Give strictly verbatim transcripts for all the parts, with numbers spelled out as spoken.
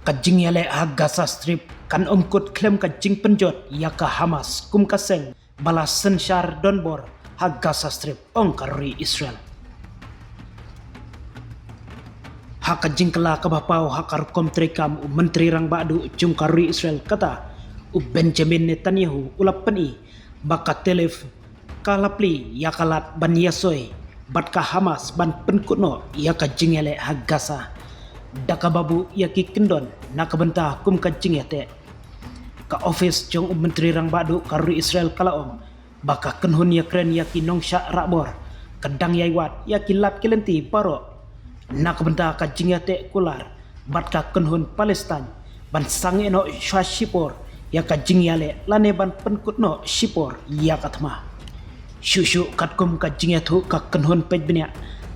Ka jingïaleh ha Gaza Strip kan ym kut khlem ka jingpynjot ïa ka Hamas kum ka seng ba la synshar donbor ha Gaza Strip, ong ka ri Israel. Ha ka jingkylla kaba paw ha ka rukom treikam u Myntri Rangbah Duh jong ka ri Israel kata u Benjamin Netanyahu u la pyni ba ka Tel Aviv ka la plie ïa ka lad ban ïasoi bad ka Hamas ban pynkut noh ïa ka jingïaleh ha Gaza da kaba buh ïa ki kyndon na ka bynta kum ka jingïateh. Ka ophis jong u Myntri Rangbah Duh ka ri Israel ka la ong ba ka kynhun ïakren ïa ki nongshah rahbor ka dang ïai wad ïa ki lad ki lynti baroh na ka bynta ka jingïateh kular bad ka kynhun Palestine ban sangeh noh shuwa shipor ïa ka jingïaleh lane ban pynkut noh shipor ïa ka thma. Shuh shuh katkum ka jingïathuh ka kynhun peit bniah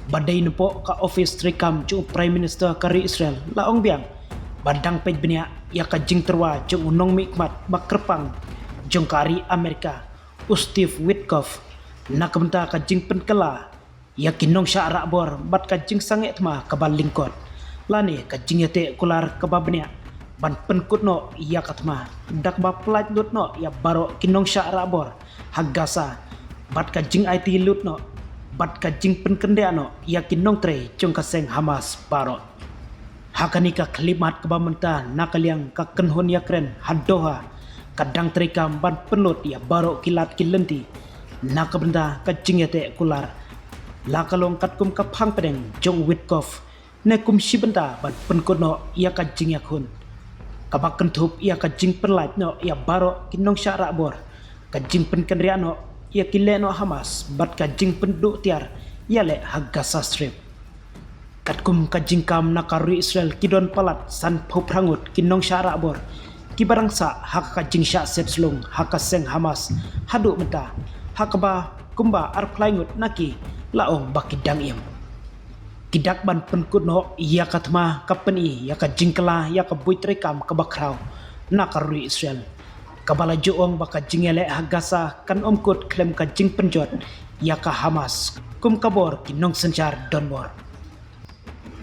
ba dei napoh ka ophis treikam jong u Prime Minister ka ri Israel la ong biang ba dang peit bniah ïa ka jingtyrwa jong u nongmihkhmat ba kyrpang jong ka ri Amerika u Steve Witkoff na ka bynta ka jingpynkylla ïa ki nongshah rahbor bad ka jingsangeh thma kaba lyngkot lane ka jingïateh kular kaba bniah ban pynkut noh ïa ka thma da kaba pyllait lut noh ïa baroh ki nongshah rahbor ha Gaza bad ka jingaiti lut noh bad ka jingpynkynriah noh ïa ki nongtrei jong ka seng Hamas baroh. Ha kane ka khyllipmat kaba mynta na ka liang ka kynhun ïakren ha Doha ka dang treikam ban pynlut ïa baroh ki lad ki lynti na ka bynta ka jingïateh kular. La ka long katkum ka phang pdeng jong u Witkoff ne kum shi bynta ban pynkut noh ïa ka jingïakhun kaba kynthup ïa ka jingpynlait noh ïa baroh ki nongshah rahbor, ka jingpynkynriah noh ïa ki leh noh Hamas bad ka jingpynduh tiar ïaleh ha Gaza Strip. Katkum ka jingkam na ka ri Israel ki don palat sanphew phra ngut ki nongshah rahbor kiba dang sah ha ka jingshah sepslung ha ka seng Hamas haduh mynta, ha kaba kumba arphew lai ngut na ki la ong ba ki dang im. Ki dak ban pynkut noh ïa ka thma ka pyni ïa ka jingkylla ïa ka buit treikam kaba khraw na ka ri Israel kaba la ju ong ba ka jingïaleh ha Gaza kan ym kut khlem ka jingpynjot ïa ka Hamas kum ka bor ki nongsynshar donbor.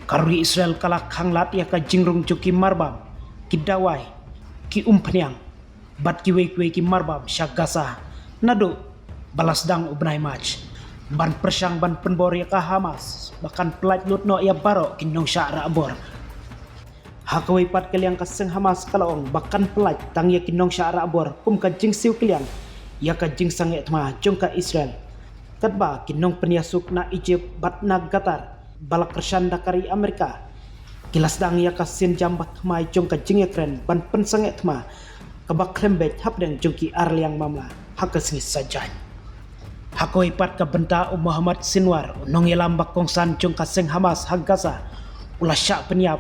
Ka ri Israel ka la khanglad ïa ka jingrung jong ki marbam, ki dawai, ki umphniang bad kiwei kiwei ki marbam sha Gaza naduh ba la sdang u bnai March ban pyrshang ban pynbor ïa ka Hamas ba kan pyllait lut noh ïa baroh ki nongshah rahbor. Ha kawei pat ka liang ka seng Hamas ka la ong ba kan pyllait tang ïa ki nongshah rahbor kum ka jingsiew kylliang ïa ka jingsangeh thma jong ka Israel. Katba ki nongpynïasuk na Egypt bad na Qatar ba la kyrshan da ka ri Amerika ki la sdang ïa ka sienjam bathymmai jong ka jingïakren ban pynsangeh thma kaba khlem beit hapdeng jong ki arliang mamla ha ka sngi Saitjaiñ. Ha kawei pat ka bynta u Mohammad Sinwar u nongïalam ba kongsan jong ka seng Hamas ha Gaza u la shah pynïap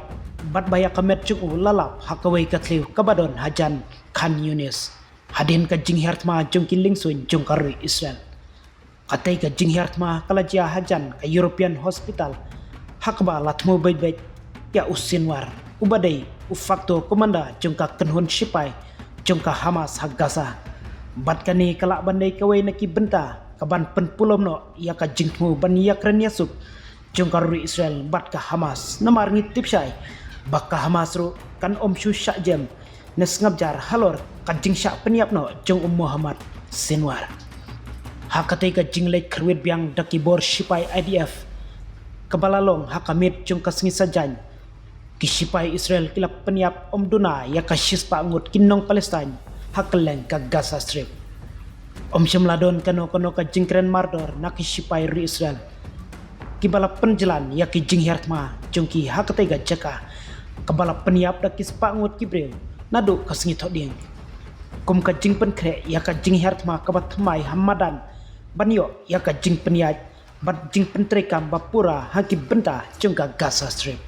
bad ba ïa ka met jong u la lap ha kawei ka thliew kaba don hajan Khan Yunis hadien ka jinghiar thma jong ki liengsuiñ jong ka ri Israel. Katei ka jinghiar thma ka la jia hajan ka European Hospital ha kaba la thmu beit beit ïa u Sinwar uba dei u facto commander jong ka kynhun shipai jong ka Hamas ha Gaza. Bad kane ka lah ban dei kawei na ki bynta kaban pynpulom noh ïa ka jingthmu ban ïakren ïasuk jong ka ri Israel bad ka Hamas, namar ngi tip shai ba ka Hamas ruh kan ym shu shah jem ne sngap jar halor ka jingshah pynïap noh jong u Mohammad Sinwar. Ha katei ka jingleit kyrwit biang da ki bor shipai I D F kaba la long ha ka miet jong ka sngi Saitjaiñ, ki shipai Israel ki la pynïap ym duna ïa ka shispah ngut ki nong Palestine ha kylleng ka Gaza Strip. Ym shym la don kano kano ka jingkren mardor na ki shipai ri Israel kiba la pynjlan ïa ki jinghiar thma jong ki ha katei ka jaka kaba la pynïap da ki spah ngut ki briew naduh ka sngi Thohdieng kum ka jingpynkhreh ïa ka jinghiar thma kaba thymmai ha madan ban ïoh ïa ka jingpynïaid bad jingpyntreikam ba pura ha ki bynta jong ka Gaza Strip.